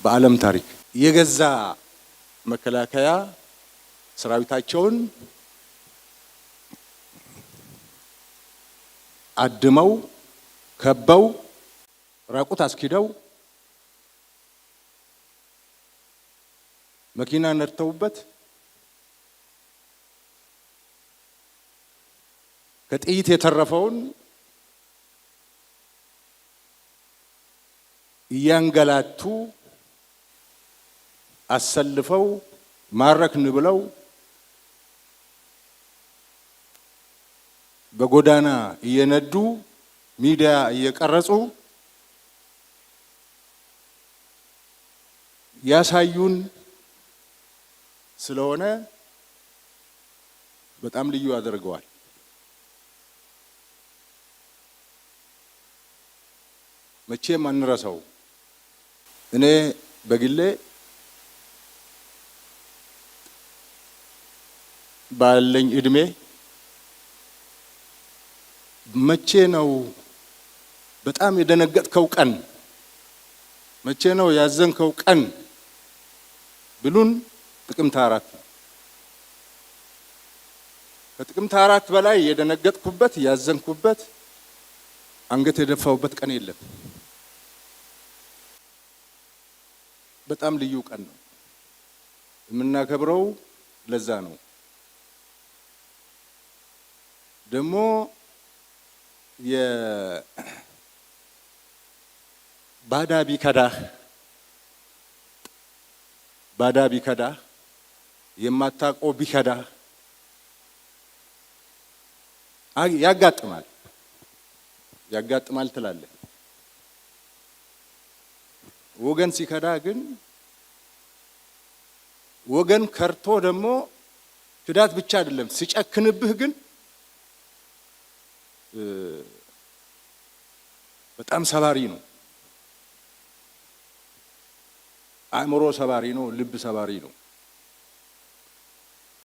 በዓለም ታሪክ የገዛ መከላከያ ሰራዊታቸውን አድመው ከበው ራቁት አስኪደው መኪና ነድተውበት ከጥይት የተረፈውን እያንገላቱ አሰልፈው ማረክን ብለው በጎዳና እየነዱ ሚዲያ እየቀረጹ ያሳዩን ስለሆነ በጣም ልዩ ያደርገዋል። መቼም አንረሳው። እኔ በግሌ ባለኝ እድሜ መቼ ነው በጣም የደነገጥከው ቀን፣ መቼ ነው ያዘንከው ቀን ብሉን ጥቅምት 4 ነው። ከጥቅምት 4 በላይ የደነገጥኩበት፣ ያዘንኩበት፣ አንገት የደፋሁበት ቀን የለም። በጣም ልዩ ቀን ነው የምናከብረው። ለዛ ነው ደግሞ የባዳ ቢከዳህ ባዳ ቢከዳህ የማታውቀው ቢከዳህ ያጋጥማል ያጋጥማል ትላለህ። ወገን ሲከዳ ግን ወገን ከርቶ ደግሞ ክዳት ብቻ አይደለም ሲጨክንብህ ግን በጣም ሰባሪ ነው። አእምሮ ሰባሪ ነው። ልብ ሰባሪ ነው።